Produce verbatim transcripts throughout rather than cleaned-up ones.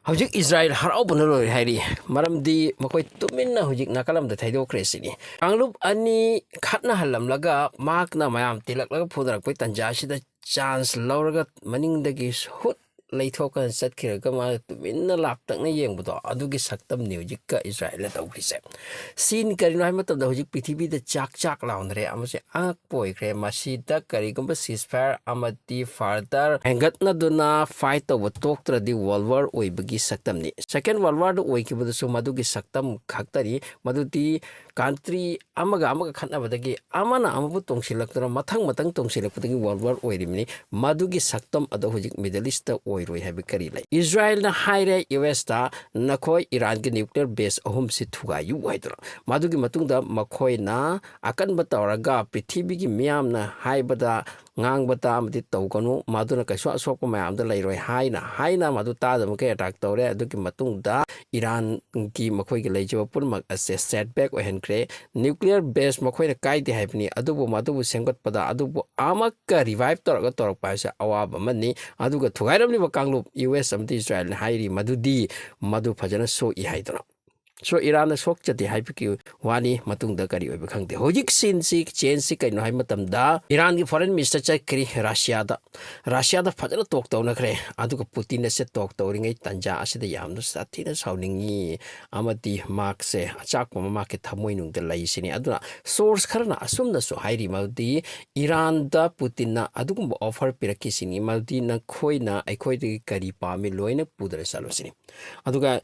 ꯍꯧꯖꯤꯛ ꯏꯁꯔꯥꯌꯦꯜ ꯍꯔꯥꯎꯕꯅ ꯂꯣꯏꯔꯦ ꯍꯥꯏꯔꯤ꯫ ꯃꯔꯝꯗꯤ ꯃꯈꯣꯏ ꯇꯨꯃꯤꯟꯅ ꯍꯧꯖꯤꯛ ꯅꯥꯀꯜ ꯑꯃꯗ ꯊꯩꯗꯣꯛꯈ꯭ꯔꯦ ꯁꯤꯅꯤ꯫ ꯀꯥꯡꯂꯨꯞ ꯑꯅꯤ ꯈꯠꯅꯍꯜꯂꯝꯂꯒ ꯃꯍꯥꯛꯅ ꯃꯌꯥꯝ ꯇꯤꯜꯂꯛꯂꯒ ꯐꯨꯗꯔꯛꯄꯩ ꯇꯥꯟꯖꯥꯁꯤꯗ ꯆꯥꯟꯁ ꯂꯧꯔꯒ ꯃꯅꯤꯡꯗꯒꯤ ꯍꯨꯠ ꯂꯩꯊꯣꯛꯀꯅ ꯆꯠꯈꯤꯔꯒ ꯃꯥꯅ ꯇꯨꯃꯤꯟꯅ ꯂꯥꯞꯇꯛꯅ ꯌꯦꯡꯕꯗꯣ, ꯑꯗꯨꯒꯤ ꯁꯛꯇꯝꯅꯤ ꯍꯧꯖꯤꯛꯀ ꯏꯁꯔꯥꯌꯦꯜꯅ ꯇꯧꯈ꯭ꯔꯤꯁꯦ꯫ ꯁꯤꯟ ꯀꯔꯤꯅꯣ ꯍꯥꯏꯕ ꯃꯇꯝꯗ ꯍꯧꯖꯤꯛ ꯄ꯭ꯔꯤꯊꯤꯕꯤꯗ ꯆꯥꯛ ꯆꯥꯛ ꯂꯥꯎꯅꯔꯦ ꯑꯃꯁꯨ ꯑꯉꯛꯄ ꯑꯣꯏꯈ꯭ꯔꯦ꯫ ꯃꯁꯤꯗ ꯀꯔꯤꯒꯨꯝꯕ ceasefire ꯑꯃꯗꯤ further ꯍꯦꯟꯒꯠꯅꯗꯨꯅ ꯐꯥꯏꯠ ꯇꯧꯕ ꯇꯣꯛꯇ꯭ꯔꯗꯤ world war ꯑꯣꯏꯕꯒꯤ ꯁꯛꯇꯝꯅꯤ꯫ Second World Warꯗ ꯑꯣꯏꯈꯤꯕꯗꯁꯨ ꯃꯗꯨꯒꯤ ꯁꯛꯇꯝ ꯈꯛꯇꯅꯤ꯫ ꯃꯗꯨꯗꯤ ꯀꯟꯇ꯭ꯔꯤ ꯑꯃꯒ ꯑꯃꯒ ꯈꯠꯅꯕꯗꯒꯤ ꯑꯃꯅ ꯑꯃꯕꯨ ꯇꯣꯡꯁꯤꯜꯂꯛꯇꯨꯅ ꯃꯊꯪ ꯃꯊꯪ ꯇꯣꯡꯁꯤꯜꯂꯛꯄꯗꯒꯤ world war ꯑꯣꯏꯔꯤꯕꯅꯤ꯫ ꯃꯗꯨꯒꯤ ꯁꯛꯇꯝ ꯑꯗꯣ ꯍꯧꯖꯤꯛ Middle Eastꯇ ꯑꯣꯏꯔꯣꯏ ꯍꯥꯏꯕ ꯀꯔꯤ ꯂꯩ? ꯏꯁꯔꯥꯌꯦꯜꯅ ꯍꯥꯏꯔꯦ ꯌꯨ ꯑꯦꯁꯇ, "ꯅꯈꯣꯏ ꯏꯔꯥꯟꯒꯤ nuclear base ꯑꯍꯨꯝꯁꯤ ꯊꯨꯒꯥꯏꯌꯨ" ꯍꯥꯏꯗꯨꯅ꯫ ꯃꯗꯨꯒꯤ ꯃꯇꯨꯡꯗ ꯃꯈꯣꯏꯅ ꯑꯀꯟꯕ ꯇꯧꯔꯒ ꯄ꯭ꯔꯤꯊꯤꯕꯤꯒꯤ ꯃꯤꯌꯥꯝꯅ ꯍꯥꯏꯕꯗ ꯉꯥꯡꯕ ꯇꯥ ꯑꯃꯗꯤ ꯇꯧꯒꯅꯨ, ꯃꯗꯨꯅ ꯀꯩꯁꯨ ꯑꯁꯣꯛꯄ ꯃꯌꯥꯝꯗ ꯂꯩꯔꯣꯏ ꯍꯥꯏꯅ, ꯍꯥꯏꯅ ꯃꯗꯨ ꯇꯥꯗꯕ ꯃꯈꯩ ꯑꯦꯇꯥꯛ ꯇꯧꯔꯦ꯫ ꯑꯗꯨꯒꯤ ꯃꯇꯨꯡꯗ ꯏꯔꯥꯟꯒꯤ ꯃꯈꯣꯏꯒꯤ ꯂꯩꯖꯕ ꯄꯨꯝꯅꯃꯛ ꯑꯁꯦ ꯁꯦꯠꯕꯦꯛ ꯑꯣꯏꯍꯟꯈ꯭ꯔꯦ꯫ Nuclear base ꯃꯈꯣꯏꯅ ꯀꯥꯏꯗꯦ ꯍꯥꯏꯕꯅꯤ, ꯑꯗꯨꯕꯨ ꯃꯗꯨꯕꯨ ꯁꯦꯝꯒꯠꯄꯗ ꯑꯗꯨꯕꯨ ꯑꯃꯛꯀ revive ꯇꯧꯔꯒ ꯇꯧꯔꯛꯄ ꯍꯥꯏꯁꯦ ꯑꯋꯥꯕ ꯑꯃꯅꯤ꯫ ꯑꯗꯨꯒ ꯊꯨꯒꯥꯏꯔꯝꯂꯤꯕ ꯀꯥꯡꯂꯨꯞ ꯌꯨ ꯑꯦꯁ ꯑꯃꯗꯤ ꯏꯁꯔꯥꯌꯦꯜꯅ ꯍꯥꯏꯔꯤ ꯃꯗꯨꯗꯤ ꯃꯗꯨ ꯐꯖꯅ ꯁꯣꯛꯏ ꯍꯥꯏꯗꯨꯅ꯫ ꯁꯣ ꯏꯔꯥꯟꯅ ꯁꯣꯛꯆꯗꯦ ꯍꯥꯏꯕꯒꯤ ꯋꯥꯅꯤ, ꯃꯇꯨꯡꯗ ꯀꯔꯤ ꯑꯣꯏꯕ ꯈꯪꯗꯦ꯫ ꯍꯧꯖꯤꯛ ꯁꯤꯟꯁꯤ, ꯆꯦꯟꯖꯁꯤ ꯀꯩꯅꯣ ꯍꯥꯏꯕ ꯃꯇꯝꯗ ꯏꯔꯥꯟꯒꯤ foreign minister ꯆꯠꯈ꯭ꯔꯤ ꯔꯁꯤꯌꯥꯗ꯫ ꯔꯁꯤꯌꯥꯗ ꯐꯖꯅ ꯇꯣꯛ ꯇꯧꯅꯈ꯭ꯔꯦ꯫ ꯑꯗꯨꯒ ꯄꯨꯇꯤꯟ ꯑꯁꯦ ꯇꯣꯛ ꯇꯧꯔꯤꯉꯩ ꯇꯥꯟꯖꯥ ꯑꯁꯤꯗ ꯌꯥꯝꯅ ꯁꯥꯊꯤꯅ ꯁꯥꯎꯅꯤꯡꯉꯤ ꯑꯃꯗꯤ ꯃꯍꯥꯛꯁꯦ ꯑꯆꯥꯛꯄ ꯑꯃ ꯃꯍꯥꯛꯀꯤ ꯊꯃꯣꯏꯅꯨꯡꯗ ꯂꯩꯁꯤꯅꯤ꯫ ꯑꯗꯨꯅ ꯁꯣꯔꯁ ꯈꯔꯅ ꯑꯁꯨꯝꯅꯁꯨ ꯍꯥꯏꯔꯤ ꯃꯗꯨꯗꯤ ꯏꯔꯥꯟꯗ ꯄꯨꯇꯤꯟꯅ ꯑꯗꯨꯒꯨꯝꯕ ꯑꯣꯐꯔ ꯄꯤꯔꯛꯈꯤꯁꯤꯅꯤ, ꯃꯗꯨꯗꯤ ꯅꯈꯣꯏꯅ ꯑꯩꯈꯣꯏꯗꯒꯤ ꯀꯔꯤ ꯄꯥꯝꯃꯤ ꯂꯣꯏꯅ ꯄꯨꯗꯨꯅ ꯆꯠꯂꯨꯁꯤꯅꯤ꯫ ꯑꯗꯨꯒ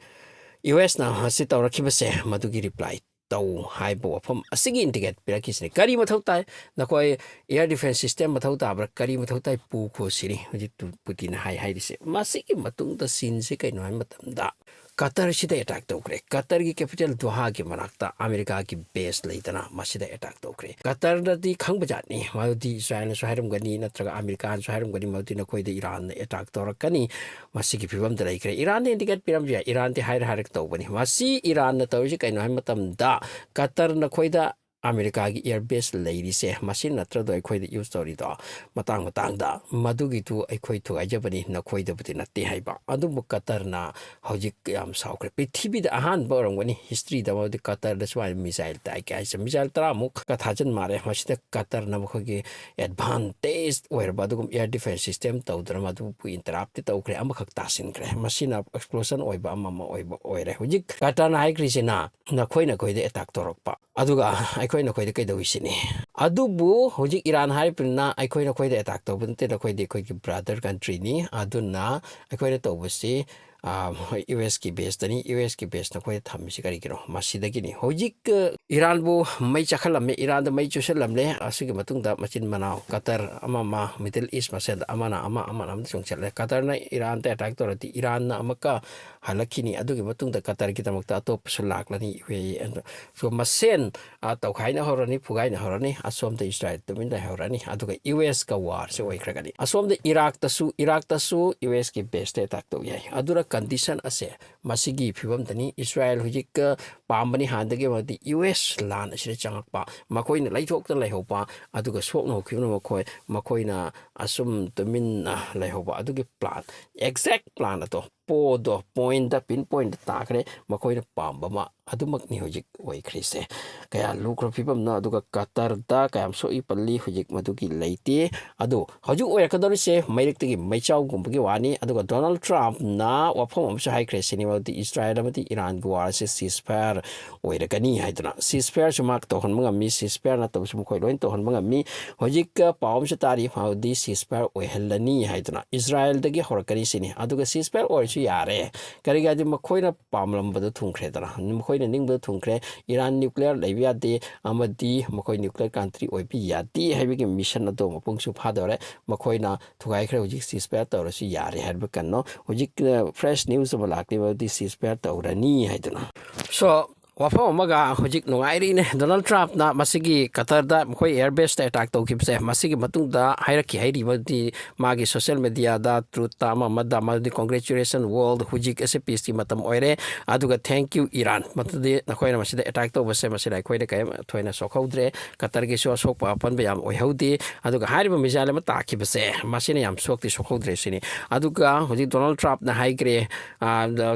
ꯌꯨ ꯑꯦꯁꯅ ꯃꯁꯤ ꯇꯧꯔꯛꯈꯤꯕꯁꯦ ꯃꯗꯨꯒꯤ ꯔꯤꯄ꯭ꯂꯥꯏ ꯇꯧ ꯍꯥꯏꯕ ꯋꯥꯐꯝ ꯑꯁꯤꯒꯤ ꯏꯟꯗꯤꯀꯦꯠ ꯄꯤꯔꯛꯈꯤꯁꯤꯅꯤ꯫ ꯀꯔꯤ ꯃꯊꯧ ꯇꯥꯏ? ꯅꯈꯣꯏ air defense system ꯃꯊꯧ ꯇꯥꯕ꯭ꯔꯥ? ꯀꯔꯤ ꯃꯊꯧ ꯇꯥꯏ? ꯄꯨꯈꯣ ꯁꯤꯅꯤ ꯍꯧꯖꯤꯛ ꯇꯨ-, ꯄꯨꯇꯤꯟꯅ ꯍꯥꯏ ꯍꯥꯏꯔꯤꯁꯦ꯫ ꯃꯁꯤꯒꯤ ꯃꯇꯨꯡꯗ ꯁꯤꯟꯁꯤ ꯀꯩꯅꯣ ꯍꯥꯏꯕ ꯃꯇꯝꯗ ꯀꯇꯔꯁꯤꯗ ꯑꯦꯇꯥꯛ ꯇꯧꯈ꯭ꯔꯦ꯫ ꯀꯇꯔꯒꯤ capital ꯗꯣꯍꯥꯒꯤ ꯃꯅꯥꯛꯇ ꯑꯃꯦꯔꯤꯀꯥꯒꯤ base ꯂꯩꯗꯅ ꯃꯁꯤꯗ ꯑꯦꯇꯥꯛ ꯇꯧꯈ꯭ꯔꯦ꯫ ꯀꯇꯔꯅꯗꯤ ꯈꯪꯕꯖꯥꯠꯅꯤ, ꯃꯗꯨꯗꯤ ꯏꯁꯔꯥꯌꯦꯜꯅꯁꯨ ꯍꯥꯏꯔꯝꯒꯅꯤ, ꯅꯠꯇ꯭ꯔꯒ ꯑꯃꯦꯔꯤꯀꯥꯅꯁꯨ ꯍꯥꯏꯔꯝꯒꯅꯤ, ꯃꯗꯨꯗꯤ ꯅꯈꯣꯏꯗ ꯏꯔꯥꯟꯅ ꯑꯦꯇꯥꯛ ꯇꯧꯔꯛꯀꯅꯤ꯫ ꯃꯁꯤꯒꯤ ꯐꯤꯕꯝꯗ ꯂꯩꯈ꯭ꯔꯦ꯫ ꯏꯔꯥꯟꯗ ꯏꯟꯗꯤꯀꯦꯠ ꯄꯤꯔꯝꯕ ꯌꯥꯏ, ꯏꯔꯥꯟꯗꯤ ꯍꯥꯏꯔ ꯍꯥꯏꯔꯒ ꯇꯧꯕꯅꯤ꯫ ꯃꯁꯤ ꯏꯔꯥꯟꯅ ꯇꯧꯔꯤꯁꯤ ꯀꯩꯅꯣ ꯍꯥꯏꯕ ꯃꯇꯝꯗ ꯀꯇꯔ ꯅꯈꯣꯏꯗ ꯑꯃꯦꯔꯤꯀꯥꯒꯤ ꯏꯌꯔ ꯕꯦꯁ ꯂꯩꯔꯤꯁꯦ ꯃꯁꯤ ꯅꯠꯇ꯭ꯔꯗꯣ ꯑꯩꯈꯣꯏꯗ ꯌꯨꯁ ꯇꯧꯔꯤꯗꯣ? ꯃꯇꯥꯡ ꯃꯇꯥꯡꯗ ꯃꯗꯨꯒꯤꯗꯨ ꯑꯩꯈꯣꯏ ꯊꯨꯒꯥꯏꯖꯕꯅꯤ, ꯅꯈꯣꯏꯗꯕꯨꯗꯤ ꯅꯠꯇꯦ ꯍꯥꯏꯕ꯫ ꯑꯗꯨꯕꯨ ꯀꯇꯔꯅ ꯍꯧꯖꯤꯛ ꯌꯥꯝ ꯁꯥꯎꯈ꯭ꯔꯦ꯫ ꯄ꯭ꯔꯤꯊꯤꯕꯤꯗ ꯑꯍꯥꯟꯕ ꯑꯣꯏꯔꯝꯒꯅꯤ ꯍꯤꯁꯇ꯭ꯔꯤꯗ ꯃꯗꯨꯗꯤ ꯀꯇꯔꯗ ꯁꯨꯃꯥꯏꯅ ꯃꯤꯁꯥꯏꯜ ꯇꯥꯏ ꯀꯥꯏꯁꯦ꯫ ꯃꯤꯁꯥꯏꯜ ꯇꯔꯥꯃꯨꯛ ꯊꯥꯖꯤꯟ ꯃꯥꯜꯂꯦ꯫ ꯃꯁꯤꯗ ꯀꯇꯔꯅ ꯃꯈꯣꯏꯒꯤ ꯑꯦꯗꯚꯥꯟꯇꯦꯖ ꯑꯣꯏꯔꯕ ꯑꯗꯨꯒꯨꯝꯕ ꯏꯌꯔ ꯗꯤꯐꯦꯟꯁ ꯁꯤꯁꯇꯦꯝ ꯇꯧꯗꯅ ꯃꯗꯨꯕꯨ ꯏꯟꯇꯔꯥꯞꯇꯤ ꯇꯧꯈ꯭ꯔꯦ꯫ ꯑꯃꯈꯛ ꯇꯥꯁꯤꯟꯈ꯭ꯔꯦ꯫ ꯃꯁꯤꯅ ꯑꯦꯛꯁꯄ꯭ꯂꯣꯁꯟ ꯑꯣꯏꯕ ꯑꯃ ꯑꯃ ꯑꯣꯏꯕ ꯑꯣꯏꯔꯦ꯫ ꯍꯧꯖꯤꯛ ꯀꯇꯔꯅ ꯍꯥꯏꯈ꯭ꯔꯤꯁꯤꯅ ꯅꯈꯣꯏ ꯅꯈꯣꯏꯗ ꯑꯦꯇꯥꯛ ꯇꯧꯔꯛꯄ, ꯑꯗꯨꯒ ꯑꯩꯈꯣꯏ ꯅꯈꯣꯏꯗ ꯀꯩꯗꯧꯏꯁꯤꯅꯤ? ꯑꯗꯨꯕꯨ ꯍꯧꯖꯤꯛ ꯏꯔꯥꯟ ꯍꯥꯏꯔꯤꯕꯅꯤꯅ ꯑꯩꯈꯣꯏ ꯅꯈꯣꯏꯗ ꯑꯦꯇꯥꯛ ꯇꯧꯕ ꯅꯠꯇꯦ, ꯅꯈꯣꯏꯗꯤ ꯑꯩꯈꯣꯏꯒꯤ ꯕ꯭ꯔꯥꯗꯔ ꯀꯟꯇ꯭ꯔꯤꯅꯤ꯫ ꯑꯗꯨꯅ ꯑꯩꯈꯣꯏꯅ ꯇꯧꯕꯁꯤ, ꯑ, ꯍꯣꯏ, ꯌꯨ ꯑꯦꯁꯀꯤ ꯕꯦꯁꯇꯅꯤ꯫ ꯌꯨ ꯑꯦꯁꯀꯤ ꯕꯦꯁ ꯅꯈꯣꯏꯗ ꯊꯝꯃꯤꯁꯤ ꯀꯔꯤꯒꯤꯅꯣ? ꯃꯁꯤꯗꯒꯤꯅꯤ꯫ ꯍꯧꯖꯤꯛ, ꯑ, ꯏꯔꯥꯟꯕꯨ ꯃꯩ ꯆꯥꯛꯍꯜꯂꯝꯃꯦ, ꯏꯔꯥꯟꯗ ꯃꯩ ꯆꯨꯁꯜꯂꯝꯂꯦ꯫ ꯑꯁꯤꯒꯤ ꯃꯇꯨꯡꯗ ꯃꯆꯤꯟ ꯃꯅꯥꯎ ꯀꯇꯔ ꯑꯃ ꯑꯃ ꯃꯤꯗꯜ ꯏꯁ ꯃꯁꯦꯜꯗ ꯑꯃꯅ ꯑꯃ, ꯑꯃꯅ ꯑꯃꯗ ꯆꯣꯡꯁꯤꯜꯂꯦ꯫ ꯀꯇꯔꯅ ꯏꯔꯥꯟꯗ ꯑꯦꯇꯥꯛ ꯇꯧꯔꯗꯤ ꯏꯔꯥꯟꯅ ꯑꯃꯨꯛꯀ ꯍꯜꯂꯛꯈꯤꯅꯤ꯫ ꯑꯗꯨꯒꯤ ꯃꯇꯨꯡꯗ ꯀꯇꯔꯒꯤꯗꯃꯛꯇ ꯑꯇꯣꯞꯄꯁꯨ ꯂꯥꯛꯂꯅꯤ꯫ ꯑꯩꯈꯣꯏ ꯑꯗꯨ, so ꯃꯁꯦꯟ, ꯑ, ꯇꯧꯈꯥꯏꯅ ꯍꯧꯔꯅꯤ, ꯐꯨꯒꯥꯏꯅ ꯍꯧꯔꯅꯤ꯫ ꯑꯁꯣꯝꯗ ꯏꯁꯔꯥꯏꯜ ꯇꯨꯃꯤꯟ ꯂꯩꯍꯧꯔꯅꯤ꯫ ꯑꯗꯨꯒ ꯌꯨ ꯑꯦꯁꯀ ꯋꯥꯔꯁꯦ ꯑꯣꯏꯈ꯭ꯔꯒꯅꯤ꯫ ꯑꯁꯣꯝꯗ ꯏꯔꯥꯛꯇꯁꯨ, ꯏꯔꯥꯛꯇꯁꯨ ꯌꯨ ꯑꯦꯁꯀꯤ ꯕꯦꯁꯇ ꯑꯦꯇꯥꯛ ꯇꯧ ꯌꯥꯏ꯫ ꯑꯗꯨꯅ ꯀꯟꯗꯤꯁꯟ ꯑꯁꯦ ꯃꯁꯤꯒꯤ ꯐꯤꯕꯝꯗꯅꯤ꯫ ꯏꯁꯔꯥꯏꯜ ꯍꯧꯖꯤꯛ, ꯑ, ꯄꯥꯝꯕꯅꯤ ꯍꯥꯟꯅꯗꯒꯤ ꯃꯗꯤ ꯌꯨ ꯑꯦꯁ ꯂꯥꯟ ꯑꯁꯤꯗ ꯆꯪꯉꯛꯄ, ꯃꯈꯣꯏꯅ ꯂꯩꯊꯣꯛꯇꯅ ꯂꯩꯍꯧꯕ, ꯑꯗꯨꯒ ꯁꯣꯛꯅ ꯍꯧꯈꯤꯕꯅ ꯃꯈꯣꯏ, ꯃꯈꯣꯏꯅ ꯑꯁꯨꯝ ꯇꯨꯃꯤꯟꯅ ꯂꯩꯍꯧꯕ꯫ ꯑꯗꯨꯒꯤ ꯄ꯭ꯂꯥꯟ, ꯑꯦꯛꯖꯦꯛ ꯄ꯭ꯂꯥꯟ ꯑꯗꯣ, ꯄꯣꯗꯣ ꯄꯣꯏꯟꯗ, ꯄꯤꯟ ꯄꯣꯏꯟꯗ ꯇꯥꯈ꯭ꯔꯦ꯫ ꯃꯈꯣꯏꯅ ꯄꯥꯝꯕ ꯑꯃ ꯑꯗꯨꯃꯛꯅꯤ ꯍꯧꯖꯤꯛ ꯑꯣꯏꯈ꯭ꯔꯤꯁꯦ꯫ ꯀꯌꯥ ꯂꯨꯈ꯭ꯔꯕ ꯐꯤꯕꯝꯅꯣ, ꯑꯗꯨꯒ ꯀꯇꯔꯗ ꯀꯌꯥꯝ ꯁꯣꯛꯏ ꯄꯜꯂꯤ, ꯍꯧꯖꯤꯛ ꯃꯗꯨꯒꯤ ꯂꯩꯇꯦ꯫ ꯑꯗꯨ ꯍꯧꯖꯤꯛ ꯑꯣꯏꯔꯛꯀꯗꯧꯔꯤꯁꯦ ꯃꯩꯔꯛꯇꯒꯤ ꯃꯩꯆꯥꯎꯒꯨꯝꯕꯒꯤ ꯋꯥꯅꯤ꯫ ꯑꯗꯨꯒ ꯗꯣꯅꯥꯜꯗ ꯇ꯭ꯔꯝꯞꯅ ꯋꯥꯐꯝ ꯑꯃꯁꯨ ꯍꯥꯏꯈ꯭ꯔꯦ ꯁꯤꯅꯤ, ꯃꯗꯨꯗꯤ ꯏꯁꯔꯥꯏꯜ ꯑꯃꯗꯤ ꯏꯔꯥꯟꯒꯤ ꯋꯥꯔꯁꯦ ꯁꯤꯁ ꯐꯥꯌꯔ ꯑꯣꯏꯔꯒꯅꯤ ꯍꯥꯏꯗꯨꯅ꯫ ꯁꯤꯁ ꯐꯥꯌꯔꯁꯨ ꯃꯥ ꯇꯧꯍꯟꯕ ꯉꯝꯃꯤ, ꯁꯤꯁ ꯐꯥꯌꯔ ꯅꯠꯇꯕꯁꯨ ꯃꯈꯣꯏ ꯂꯣꯏꯅ ꯇꯧꯍꯟꯕ ꯉꯝꯃꯤ꯫ ꯍꯧꯖꯤꯛ ꯄꯥꯎ ꯑꯃꯁꯨ ꯇꯥꯔꯤ, ꯃꯗꯨꯗꯤ ꯁꯤꯁ ꯐꯥꯌꯔ ꯑꯣꯏꯍꯜꯂꯅꯤ ꯍꯥꯏꯗꯨꯅ ꯏꯁꯔꯥꯏꯜꯗꯒꯤ ꯍꯧꯔꯛꯀꯅꯤ ꯁꯤꯅꯤ꯫ ꯑꯗꯨꯒ ꯁꯤꯁ ꯐꯥꯌꯔ ꯑꯣꯏꯔꯁꯨ ꯌꯥꯔꯦ, ꯀꯔꯤꯒꯤ ꯍꯥꯏꯗꯤ ꯃꯈꯣꯏꯅ ꯄꯥꯝꯂꯝꯕꯗꯣ ꯊꯨꯡꯈ꯭ꯔꯦꯗꯅ, ꯃꯈꯣꯏꯅ ꯅꯤꯡꯕꯗꯣ ꯊꯨꯡꯈ꯭ꯔꯦ꯫ ꯏꯔꯥꯟ ꯅ꯭ꯌꯨꯀ꯭ꯂꯤꯌꯔ ꯂꯩꯕ ꯌꯥꯗꯦ, ꯑꯃꯗꯤ ꯃꯈꯣꯏ ꯅ꯭ꯌꯨꯀ꯭ꯂꯤꯌꯔ ꯀꯟꯇ꯭ꯔꯤ ꯑꯣꯏꯕ ꯌꯥꯗꯦ ꯍꯥꯏꯕꯒꯤ ꯃꯤꯁꯟ ꯑꯗꯣ ꯃꯄꯨꯡꯁꯨ ꯐꯥꯗꯧꯔꯦ꯫ ꯃꯈꯣꯏꯅ ꯊꯨꯒꯥꯏꯈ꯭ꯔꯦ, ꯍꯧꯖꯤꯛ ꯁꯤꯁ ꯐꯥꯌꯔ ꯇꯧꯔꯁꯨ ꯌꯥꯔꯦ ꯍꯥꯏꯕ ꯀꯩꯅꯣ꯫ ꯍꯧꯖꯤꯛ, ꯑ, ꯐ꯭ꯔꯦꯁ ꯅ꯭ꯌꯨꯁ ꯑꯃ ꯂꯥꯛꯂꯤ, ꯃꯗꯨꯗꯤ ꯁꯤꯁ ꯐꯥꯌꯔ ꯇꯧꯔꯅꯤ ꯍꯥꯏꯗꯨꯅ꯫ So, ꯋꯥꯐꯝ ꯑꯃꯒ ꯍꯧꯖꯤꯛ ꯅꯨꯡꯉꯥꯏꯔꯤꯅꯦ꯫ ꯗꯣꯅꯥꯜꯗ ꯇ꯭ꯔꯝꯞꯅ ꯃꯁꯤꯒꯤ ꯀꯇꯔꯗ ꯃꯈꯣꯏ ꯑꯦꯌꯔ ꯕꯦꯁꯇ ꯑꯦꯇꯥꯛ ꯇꯧꯈꯤꯕꯁꯦ, ꯃꯁꯤꯒꯤ ꯃꯇꯨꯡꯗ ꯍꯥꯏꯔꯛꯈꯤ ꯍꯥꯏꯔꯤꯕꯗꯤ ꯃꯥꯒꯤ ꯁꯣꯁꯤꯌꯦꯜ ꯃꯦꯗꯤꯌꯥꯗ, ꯇ꯭ꯔꯨꯠꯇ, ꯑꯃ ꯑꯃꯗ, ꯃꯗꯨꯗꯤ "Congratulation world, ꯍꯧꯖꯤꯛ ꯑꯁꯦ ꯄꯤꯁꯀꯤ ꯃꯇꯝ ꯑꯣꯏꯔꯦ", ꯑꯗꯨꯒ "Thank you Iran, ꯃꯗꯨꯗꯤ ꯅꯈꯣꯏꯅ ꯃꯁꯤꯗ ꯑꯦꯇꯥꯛ ꯇꯧꯕꯁꯦ, ꯃꯁꯤꯗ ꯑꯩꯈꯣꯏꯗ ꯀꯔꯤꯝ ꯊꯣꯏꯅ ꯁꯣꯛꯍꯧꯗ꯭ꯔꯦ, ꯀꯇꯔꯒꯤꯁꯨ ꯑꯁꯣꯛꯄ ꯑꯄꯟꯕ ꯌꯥꯝ ꯑꯣꯏꯍꯧꯗꯦ", ꯑꯗꯨꯒ ꯍꯥꯏꯔꯤꯕ ꯃꯤꯖꯥꯏꯜ ꯑꯃ ꯇꯥꯈꯤꯕꯁꯦ, ꯃꯁꯤꯅ ꯌꯥꯝ ꯁꯣꯛꯇꯤ ꯁꯣꯛꯍꯧꯗ꯭ꯔꯦ ꯁꯤꯅꯤ꯫ ꯑꯗꯨꯒ ꯍꯧꯖꯤꯛ ꯗꯣꯅꯥꯜꯗ ꯇ꯭ꯔꯝꯞꯅ ꯍꯥꯏꯈ꯭ꯔꯦ,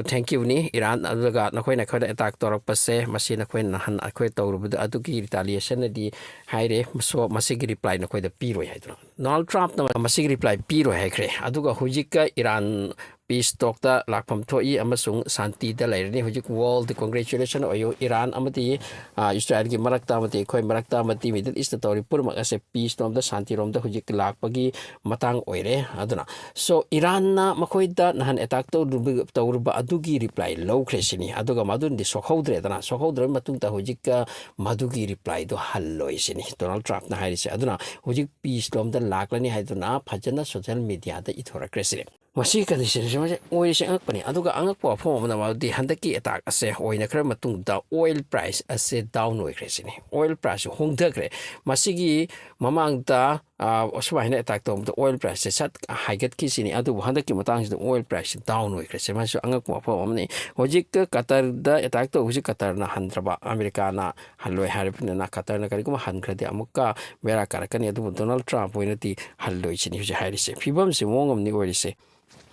"Thank youꯅꯤ ꯏꯔꯥꯟ, ꯑꯗꯨꯒ ꯅꯈꯣꯏꯅ ꯑꯩꯈꯣꯏꯗ ꯑꯦꯇꯥꯛ ꯇꯧꯔꯛꯄꯁꯦ, ꯃꯁꯤ ꯅꯈꯣꯏꯅ ꯅꯍꯥꯟ ꯑꯩꯈꯣꯏ ꯇꯧꯔꯨꯕꯗ ꯑꯗꯨꯒꯤ ꯔꯤꯇꯥꯂꯤꯌꯦꯁꯟꯅꯗꯤ ꯍꯥꯏꯔꯦ, so ꯃꯁꯤꯒꯤ ꯔꯤꯄ꯭ꯂꯥꯏ ꯅꯈꯣꯏꯗ ꯄꯤꯔꯣꯏ" ꯍꯥꯏꯗꯨꯅ꯫ ꯗꯣꯅꯥꯜꯗ ꯇ꯭ꯔꯝꯞꯅ ꯃꯁꯤꯒꯤ ꯔꯤꯄ꯭ꯂꯥꯏ ꯄꯤꯔꯣꯏ ꯍꯥꯏꯈ꯭ꯔꯦ꯫ ꯑꯗꯨꯒ ꯍꯧꯖꯤꯛꯀ ꯏꯔꯥꯟ ꯄꯤꯁ ꯇꯣꯛꯇ ꯂꯥꯛꯐꯝ ꯊꯣꯛꯏ ꯑꯃꯁꯨꯡ ꯁꯥꯟꯇꯤꯗ ꯂꯩꯔꯅꯤ꯫ ꯍꯧꯖꯤꯛ "World, congratulation ꯑꯣꯏꯌꯨ, ꯏꯔꯥꯟ ꯑꯃꯗꯤ, ꯑ, ꯏꯁꯔꯥꯏꯜꯒꯤ ꯃꯔꯛꯇ ꯑꯃꯗꯤ ꯑꯩꯈꯣꯏ ꯃꯔꯛꯇ ꯑꯃꯗꯤ Middle Eastꯇ ꯇꯧꯔꯤ ꯄꯨꯝꯅꯃꯛ ꯑꯁꯦ ꯄꯤꯁ ꯂꯣꯝꯗ, ꯁꯥꯟꯇꯤꯔꯣꯝꯗ ꯍꯧꯖꯤꯛ ꯂꯥꯛꯄꯒꯤ ꯃꯇꯥꯡ ꯑꯣꯏꯔꯦ꯫ ꯑꯗꯨꯅ, so ꯏꯔꯥꯟꯅ ꯃꯈꯣꯏꯗ ꯅꯍꯥꯟ ꯑꯦꯇꯥꯛ ꯇꯧꯔꯨꯕ, ꯇꯧꯔꯨꯕ ꯑꯗꯨꯒꯤ ꯔꯤꯄ꯭ꯂꯥꯏ ꯂꯧꯈ꯭ꯔꯦ ꯁꯤꯅꯤ꯫ ꯑꯗꯨꯒ ꯃꯗꯨꯅꯗꯤ ꯁꯣꯛꯍꯧꯗ꯭ꯔꯦꯗꯅ, ꯁꯣꯛꯍꯧꯗ꯭ꯔꯕ ꯃꯇꯨꯡꯗ ꯍꯧꯖꯤꯛꯀ ꯃꯗꯨꯒꯤ ꯔꯤꯄ꯭ꯂꯥꯏꯗꯣ ꯍꯜꯂꯣꯏ ꯁꯤꯅꯤ ꯗꯣꯅꯥꯜꯗ ꯇ꯭ꯔꯝꯞꯅ ꯍꯥꯏꯔꯤꯁꯦ꯫ ꯑꯗꯨꯅ ꯍꯧꯖꯤꯛ ꯄꯤꯁ ꯂꯣꯝꯗ ꯂꯥꯛꯂꯅꯤ ꯍꯥꯏꯗꯨꯅ ꯐꯖꯅ ꯁꯣꯁꯤꯌꯦꯜ ꯃꯦꯗꯤꯌꯥꯗ ꯏꯊꯣꯔꯛꯈ꯭ꯔꯦ ꯁꯤꯅꯤ꯫ ꯃꯁꯤꯒꯤ ꯀꯟꯗꯤꯁꯟꯁꯤ ꯑꯣꯏꯔꯤꯁꯦ ꯑꯉꯛꯄꯅꯤ꯫ ꯑꯗꯨꯒ ꯑꯉꯛꯄ ꯋꯥꯐꯝ ꯑꯃꯅ ꯃꯗꯨꯗꯤ ꯍꯟꯗꯛꯀꯤ ꯑꯦꯇꯥꯛ ꯑꯁꯦ ꯑꯣꯏꯅꯈ꯭ꯔ ꯃꯇꯨꯡꯗ ꯑꯣꯏꯜ ꯄ꯭ꯔꯥꯏꯁ ꯑꯁꯦ ꯗꯥꯎꯟ ꯑꯣꯏꯈ꯭ꯔꯦ ꯁꯤꯅꯤ꯫ ꯑꯣꯏꯜ ꯄ꯭ꯔꯥꯏꯁꯁꯨ ꯍꯣꯡꯊꯈ꯭ꯔꯦ꯫ ꯃꯁꯤꯒꯤ ꯃꯃꯥꯡꯗ, ꯑ, ꯑꯁꯨꯃꯥꯏꯅ ꯑꯦꯇꯥꯛ ꯇꯧꯕꯗ ꯑꯣꯏꯜ ꯄ꯭ꯔꯥꯏꯁꯁꯦ ꯁꯠ ꯍꯥꯏꯒꯠꯈꯤꯁꯤꯅꯤ꯫ ꯑꯗꯨꯕꯨ ꯍꯟꯗꯛꯀꯤ ꯃꯇꯥꯡꯁꯤꯗ ꯑꯣꯏꯜ ꯄ꯭ꯔꯥꯏꯁꯁꯦ ꯗꯥꯎꯟ ꯑꯣꯏꯈ꯭ꯔꯦ ꯁꯤ꯫ ꯃꯁꯤꯁꯨ ꯑꯉꯛꯄ ꯋꯥꯐꯝ ꯑꯃꯅꯤ꯫ ꯍꯧꯖꯤꯛ ꯀꯇꯔꯗ ꯑꯦꯇꯥꯛ ꯇꯧꯕꯁꯤ ꯀꯇꯔꯅ ꯍꯟꯗ꯭ꯔꯕ, ꯑꯃꯦꯔꯤꯀꯥꯅ ꯍꯜꯂꯣꯏ ꯍꯥꯏꯔꯕꯅꯤꯅ, ꯀꯇꯔꯅ ꯀꯔꯤꯒꯨꯝꯕ ꯍꯟꯈ꯭ꯔꯗꯤ ꯑꯃꯨꯛꯀ ꯕꯦꯔꯥ ꯀꯥꯔꯛꯀꯅꯤ꯫ ꯑꯗꯨꯕꯨ ꯗꯣꯅꯥꯜꯗ ꯇ꯭ꯔꯝꯞ ꯑꯣꯏꯅꯗꯤ ꯍꯜꯂꯣꯏ ꯁꯤꯅꯤ ꯍꯧꯖꯤꯛ ꯍꯥꯏꯔꯤꯁꯦ꯫ ꯐꯤꯕꯝꯁꯤ ꯃꯑꯣꯡ ꯑꯃꯅꯤ ꯑꯣꯏꯔꯤꯁꯦ꯫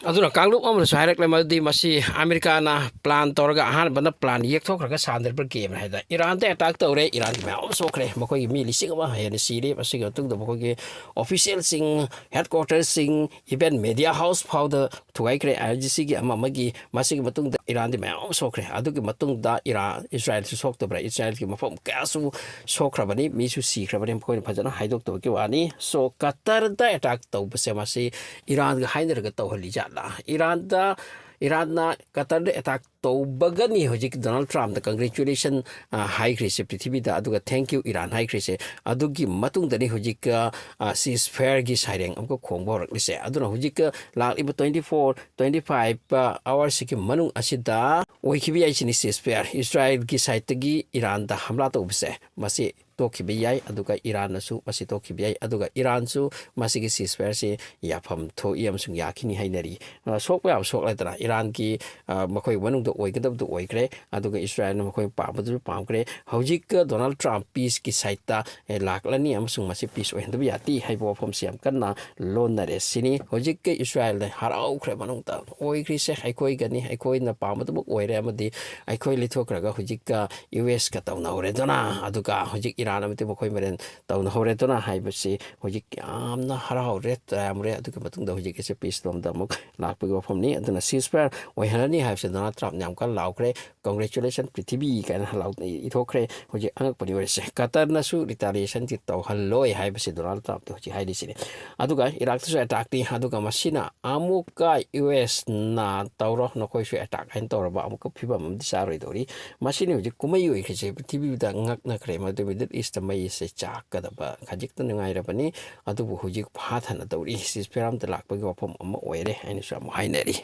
ꯑꯗꯨꯅ ꯀꯥꯡꯂꯨꯞ ꯑꯃꯅꯁꯨ ꯍꯥꯏꯔꯛꯂꯦ, ꯃꯗꯨꯗꯤ ꯃꯁꯤ ꯑꯃꯦꯔꯤꯀꯥꯅ ꯄ꯭ꯂꯥꯟ ꯇꯧꯔꯒ ꯑꯍꯥꯟꯕꯅ ꯄ꯭ꯂꯥꯟ ꯌꯦꯛꯊꯣꯛꯈ꯭ꯔꯒ ꯁꯥꯟꯅꯔꯤꯕ ꯒꯦꯝꯅꯤ ꯍꯥꯏꯗꯅ꯫ ꯏꯔꯥꯟꯗ ꯑꯦꯇꯥꯛ ꯇꯧꯔꯦ, ꯏꯔꯥꯟꯒꯤ ꯃꯌꯥꯝ ꯑꯃ ꯁꯣꯛꯈ꯭ꯔꯦ, ꯃꯈꯣꯏꯒꯤ ꯃꯤ ꯂꯤꯁꯤꯡ ꯑꯃ ꯍꯦꯟꯅ ꯁꯤꯔꯦ꯫ ꯃꯁꯤꯒꯤ ꯃꯇꯨꯡꯗ ꯃꯈꯣꯏꯒꯤ ꯑꯣꯐꯤꯁꯤꯌꯦꯜꯁꯤꯡ, ꯍꯦꯗꯀ꯭ꯋꯥꯇꯔꯁꯤꯡ, ꯏꯚꯦꯟ ꯃꯦꯗꯤꯌꯥ ꯍꯥꯎꯁ ꯐꯥꯎꯗ ꯊꯨꯒꯥꯏꯈ꯭ꯔꯦ, ꯑꯥꯏ ꯑꯥꯔ ꯖꯤ ꯁꯤꯒꯤ ꯑꯃ ꯑꯃꯒꯤ꯫ ꯃꯁꯤꯒꯤ ꯃꯇꯨꯡꯗ ꯏꯔꯥꯟꯗꯤ ꯃꯌꯥꯝ ꯑꯃ ꯁꯣꯛꯈ꯭ꯔꯦ꯫ ꯑꯗꯨꯒꯤ ꯃꯇꯨꯡꯗ ꯏꯔꯥꯟ, ꯏꯁꯔꯥꯏꯜꯁꯨ ꯁꯣꯛꯇꯕ꯭ꯔꯥ? ꯏꯁꯔꯥꯏꯜꯒꯤ ꯃꯐꯝ ꯀꯌꯥꯁꯨ ꯁꯣꯛꯈ꯭ꯔꯕꯅꯤ, ꯃꯤꯁꯨ ꯁꯤꯈ꯭ꯔꯕꯅꯤ, ꯃꯈꯣꯏꯅ ꯐꯖꯅ ꯍꯥꯏꯗꯣꯛꯇꯕꯒꯤ ꯋꯥꯅꯤ꯫ So ꯀꯇꯔꯗ ꯑꯦꯇꯥꯛ ꯇꯧꯕꯁꯦ ꯃꯁꯤ ꯏꯔꯥꯟꯒ ꯍꯥꯏꯅꯔꯒ ꯇꯧꯍꯜꯂꯤ ꯖꯥꯠꯂꯥ? ꯏꯔꯥꯟꯗ, ꯏꯔꯥꯟꯅ ꯀꯇꯔꯗ ꯑꯦꯇꯥꯛ ꯇꯧꯕꯒꯅꯤ ꯍꯧꯖꯤꯛ ꯗꯣꯅꯥꯜꯗ ꯇ꯭ꯔꯝꯞꯅ congratulation, ꯑ, ꯍꯥꯏꯈ꯭ꯔꯤꯁꯦ ꯄ꯭ꯔꯤꯊꯤꯕꯤꯗ, ꯑꯗꯨꯒ "Thank you, ꯏꯔꯥꯟ" ꯍꯥꯏꯈ꯭ꯔꯤꯁꯦ꯫ ꯑꯗꯨꯒꯤ ꯃꯇꯨꯡꯗꯅꯤ ꯍꯧꯖꯤꯛ, ꯑ, ꯑ, ceasefire ꯒꯤ ꯁꯩꯔꯦꯡ ꯑꯃꯨꯛꯀ ꯈꯣꯡꯕ ꯍꯧꯔꯛꯂꯤꯁꯦ꯫ ꯑꯗꯨꯅ ꯍꯧꯖꯤꯛ, ꯑ, ꯂꯥꯛꯂꯤꯕ twenty four, twenty five, ꯑ, hour ꯁꯤꯒꯤ ꯃꯅꯨꯡ ꯑꯁꯤꯗ ꯑꯣꯏꯈꯤꯕ ꯌꯥꯏ ꯁꯤꯅꯤ ceasefire꯫ ꯏꯁꯔꯥꯏꯜꯒꯤ side ꯇꯒꯤ ꯏꯔꯥꯟꯗ ꯍꯝꯂꯥ ꯇꯧꯕꯁꯦ, ꯃꯁꯤ ꯇꯣꯛꯈꯤꯕ ꯌꯥꯏ, ꯑꯗꯨꯒ ꯏꯔꯥꯟꯅꯁꯨ ꯃꯁꯤ ꯇꯣꯛꯈꯤꯕ ꯌꯥꯏ, ꯑꯗꯨꯒ ꯏꯔꯥꯟꯁꯨ ꯃꯁꯤꯒꯤ ceasefire ꯁꯤ ꯌꯥꯐꯝ ꯊꯣꯛꯏ ꯑꯃꯁꯨꯡ ꯌꯥꯈꯤꯅꯤ ꯍꯥꯏꯅꯔꯤ꯫ ꯑ, ꯁꯣꯛꯄ ꯌꯥꯕ ꯁꯣꯛꯂꯗꯅ ꯏꯔꯥꯟꯒꯤ, ꯑ, ꯃꯈꯣꯏ ꯃꯅꯨꯡꯗ ꯑꯣꯏꯒꯗꯕꯗꯨ ꯑꯣꯏꯈ꯭ꯔꯦ, ꯑꯗꯨꯒ ꯏꯁꯔꯥꯏꯜꯅ ꯃꯈꯣꯏ ꯄꯥꯝꯕꯗꯨꯁꯨ ꯄꯥꯝꯈ꯭ꯔꯦ꯫ ꯍꯧꯖꯤꯛ ꯗꯣꯅꯥꯜꯗ ꯇ꯭ꯔꯝꯞ peace ꯀꯤ side ꯇ, ꯑꯦ, ꯂꯥꯛꯂꯅꯤ ꯑꯃꯁꯨꯡ ꯃꯁꯤ peace ꯑꯣꯏꯍꯟꯗꯕ ꯌꯥꯗꯦ ꯍꯥꯏꯕ ꯋꯥꯐꯝꯁꯤ ꯌꯥꯝ ꯀꯟꯅ ꯂꯣꯟꯅꯔꯦ ꯁꯤꯅꯤ꯫ ꯍꯧꯖꯤꯛ ꯏꯁꯔꯥꯏꯜꯅ ꯍꯔꯥꯎꯈ꯭ꯔꯦ, ꯃꯅꯨꯡꯗ ꯑꯣꯏꯈ꯭ꯔꯤꯁꯦ ꯑꯩꯈꯣꯏꯒꯅꯤ, ꯑꯩꯈꯣꯏꯅ ꯄꯥꯝꯕꯗꯨꯃꯛ ꯑꯣꯏꯔꯦ, ꯑꯃꯗꯤ ꯑꯩꯈꯣꯏ ꯂꯤꯊꯣꯛꯈ꯭ꯔꯒ ꯍꯧꯖꯤꯛ, ꯑ, ꯌꯨ ꯑꯦꯁ ꯀ ꯇꯧꯅꯍꯧꯔꯦꯗꯅ, ꯑꯗꯨꯒ ꯍꯧꯖꯤꯛ ꯏꯔꯥꯟ ꯑꯃꯗꯤ ꯃꯈꯣꯏ ꯃꯔꯦꯟ ꯇꯧꯅꯍꯧꯔꯦꯗꯅ ꯍꯥꯏꯕꯁꯤ ꯍꯧꯖꯤꯛ ꯌꯥꯝꯅ ꯍꯔꯥꯎꯔꯦ, ꯇꯌꯥꯝꯔꯦ꯫ ꯑꯗꯨꯒꯤ ꯃꯇꯨꯡꯗ ꯍꯧꯖꯤꯛ ꯑꯩꯁꯦ peace ꯂꯣꯝꯗ ꯑꯃꯨꯛ ꯂꯥꯛꯄꯒꯤ ꯋꯥꯐꯝꯅꯤ꯫ ꯑꯗꯨꯅ ceasefire ꯑꯣꯏꯍꯜꯂꯅꯤ ꯍꯥꯏꯕꯁꯦ ꯗꯣꯅꯥꯜꯗ ꯇ꯭ꯔꯝꯞꯅ ꯌꯥꯝ ꯀꯟꯅ ꯂꯥꯎꯈ꯭ꯔꯦ꯫ "Congratulation ꯄ꯭ꯔꯤꯊꯤꯕꯤ" ꯀꯥꯏꯅ ꯂꯥꯎ ꯏꯊꯣꯛꯈ꯭ꯔꯦ꯫ ꯍꯧꯖꯤꯛ ꯑꯉꯛꯄꯅꯤ ꯑꯣꯏꯔꯤꯁꯦ꯫ ꯀꯇꯔꯅꯁꯨ retaliation ꯇꯧꯍꯜꯂꯣꯏ ꯍꯥꯏꯕꯁꯤ ꯗꯣꯅꯥꯜꯗ ꯇ꯭ꯔꯝꯞꯇ ꯍꯧꯖꯤꯛ ꯍꯥꯏꯔꯤꯁꯤꯅꯤ꯫ ꯑꯗꯨꯒ ꯏꯔꯥꯛꯇꯁꯨ attack ꯅꯤ꯫ ꯑꯗꯨꯒ ꯃꯁꯤꯅ ꯑꯃꯨꯛꯀ ꯌꯨ ꯑꯦꯁꯅ "ꯇꯧꯔꯣ, ꯅꯈꯣꯏꯁꯨ attack" ꯍꯥꯏꯅ ꯇꯧꯔꯕ ꯑꯃꯨꯛꯀ ꯐꯤꯕꯝ ꯑꯃꯗꯤ ꯆꯥꯔꯣꯏꯗꯧꯔꯤ꯫ ꯃꯁꯤꯅ ꯍꯧꯖꯤꯛ ꯀꯨꯝꯍꯩ ꯑꯣꯏꯈ꯭ꯔꯤꯁꯦ ꯄ꯭ꯔꯤꯊꯤꯕꯤꯗ ꯉꯛꯅꯈ꯭ꯔꯦ꯫ ꯃꯗꯨ Middle East ꯇ ꯃꯩꯁꯦ ꯆꯥꯛꯀꯗꯕ ꯈꯖꯤꯛꯇ ꯉꯥꯏꯔꯕꯅꯤ꯫ ꯑꯗꯨꯕꯨ ꯍꯧꯖꯤꯛ ꯐꯥꯊꯅ ꯇꯧꯔꯤ꯫ Ceasefire ꯑꯃꯗ ꯂꯥꯛꯄꯒꯤ ꯋꯥꯐꯝ ꯑꯃ ꯑꯣꯏꯔꯦ ꯍꯥꯏꯅꯁꯨ ꯑꯃꯨꯛ ꯍꯥꯏꯅꯔꯤ꯫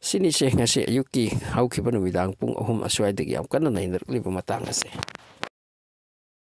ꯁꯤꯅꯤꯁꯦ ꯉꯁꯤ ꯑꯌꯨꯛꯀꯤ ꯍꯧꯈꯤꯕ ꯅꯨꯃꯤꯗꯥꯡ ꯄꯨꯡ ꯑꯍꯨꯝ ꯑꯁ꯭ꯋꯥꯏꯗꯒꯤ ꯌꯥꯝ ꯀꯟꯅ ꯅꯩꯅꯔꯛꯂꯤꯕ ꯃꯇꯥꯡ ꯑꯁꯦ꯫